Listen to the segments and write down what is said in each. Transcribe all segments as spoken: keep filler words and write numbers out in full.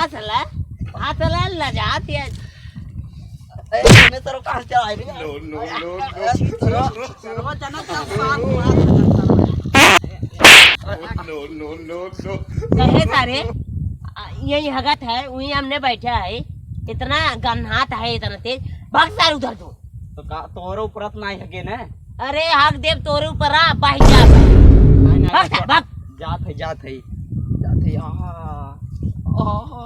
हंसला, हंसला, लजात है। ए, तूने सर कहाँ से आए रे? No, no, no, no। अरे, सर, सर, वो जनक का साथ मार सकता है। No, no, no, no। कहे सारे, आ, यही हगत है, वही हमने बैठा है, इतना गन्हात है, इतना तेज, भाग सारे उधर तू। तो का, तोरे ऊपर तो नहीं हगे ना? अरे, हग देव तोरे ऊपर, आ, बाही जा। नहीं, नहीं, भाग, जा-, भाग। जात है, जात है, जात है, आहा, आहा।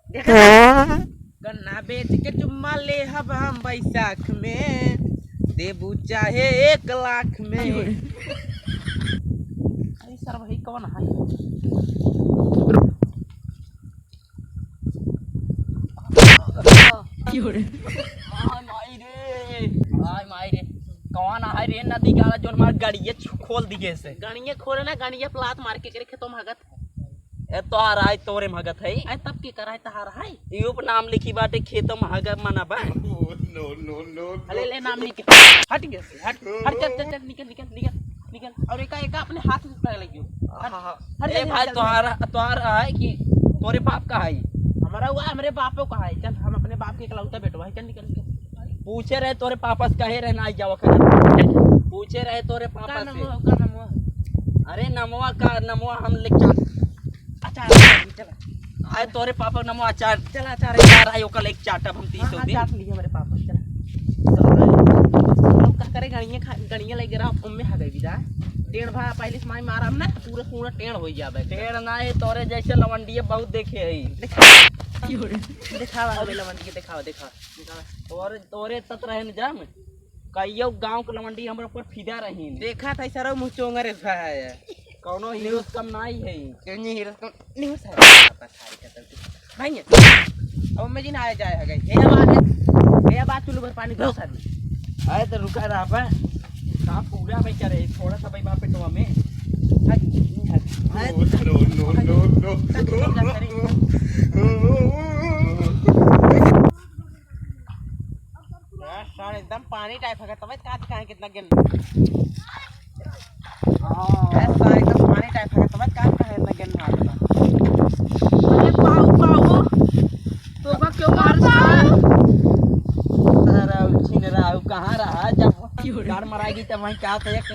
देखा? गन्ना बेच के चुम्मा लेहब हम बैसाख में, देबू चाहे एक लाख में। अरे सर भाई, कौन है? क्यों रे? माय माई रे, माय माई रे, कौन है रे नदी गाड़ा जोन हमार गाड़िए छु-, खोल दिए से? गाड़िए खोले ना, गाड़िए प्लात मार के करे खेतों में हगत। ए, तोहार आय, तोरे में हगत है। आय, तब के कराय तहार है? ई उपनाम लिखी बाटे, खेतों में हगत मना बा। No, no, no, no। अरे, ले नाम लिख। हट गया से, हट, हट, चल, चल, चल, निकल, निकल, निकल, निकल। और एका, एका अपने हाथ से उठाए लगियो। हट, हाँ, हाँ। हट, ए जल्दी, भाई, जल्दी। तोहार, तोहार है कि तोरे बाप का है? हमारा हुआ, हमरे बापो का है। चल, हम अपने बाप के इकलौता बेटवा है, चल, निकल, निकल। पूछे रहे तोरे पापा से, कहे रहे ना आई जावा करे। पूछे रहे तोरे पापा का से। नमवा, का नमवा? अरे नमवा का, नमवा हम लेके चल। अचार, चल। आए तोरे पापा नमवा अचार। चल, अचार। अचार आए, ओकर लेके चाटब हम तीस हाँ, हाँ, दिन। चाट लिए हमरे पापा, चल। अब का करे, गणिया खा, गणिया लेके रहा, उम्मे हा गई बिदा। टेढ़ भा पहले से माई मारब ना, पूरा पूरा टेढ़ हो जाबे। टेढ़ ना है, तोरे जैसे लवंडिये बहुत देखे है। दिखावा, हमें लवंडिये दिखावा, दिखावा। तोरे, तोरे तत रहे न जाम। कइयो गाँव के लवंडी हमरा ऊपर फिदा रही न। देखा था सरऊ मुँह चोंगर है। कौनो हीरो से कम नाई है। कौनो हीरो से कम नहीं हो सकता। भाई है। अब मैं जी ना आए जाए है गई। ये बात है। ये बात चुल्लू भर पानी दो सर। अरे तो रुका रहा बा। काम पूरा भाई करे। थोड़ा सा भाई बाप पेटवा में। हाँ जी, हाँ जी। No, no, no, no। यार, सार एकदम पानी टाइप है, तब कहाँ से कहाँ कितना गिर। हाँ। यार, सार एकदम पानी टाइप है, तब कहाँ से कहाँ कितना गिर मार देता। अरे बाबू, बाबू, तो का क्यों मार रहा है? अरे छिन रहा हूँ, कहाँ रहा? जब क्यों रे? गाड़ मराएगी तब वहीं कहा था एक,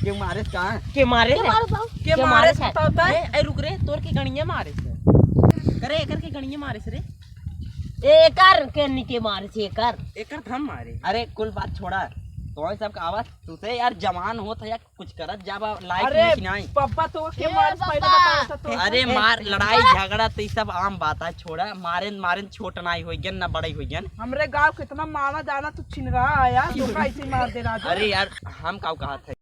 क्यों मारे कहाँ? के मारे के है? मारे बाबू? के के मारे मारे से है? बताओ तो। ए, ए, रुक रे, तोर के गणिया मारे से। करे एकर के गणिया मारे से रे। एकर के निके मारे छे, एकर। एकर धम मारे। अरे, कुल बात छोड़ा। तोहरे सब का आवाज, तू से यार जवान होत है यार, कुछ करत जाबा, लाइक अरे, में कि नहीं? पप्पा तो के ए, मार पहले पप्पा। बताया था तो। अरे, अरे, मार, लड़ाई, अरे। झगड़ा तो ये सब आम बात है, छोड़ा। मारे, मारे छोट नहीं होई गन, ना बड़े होई गन। हमरे गांव कितना मारा जाना तू छिन रहा है यार, तू कैसे मार दे रहा है? अरे यार, हम का कहा थे?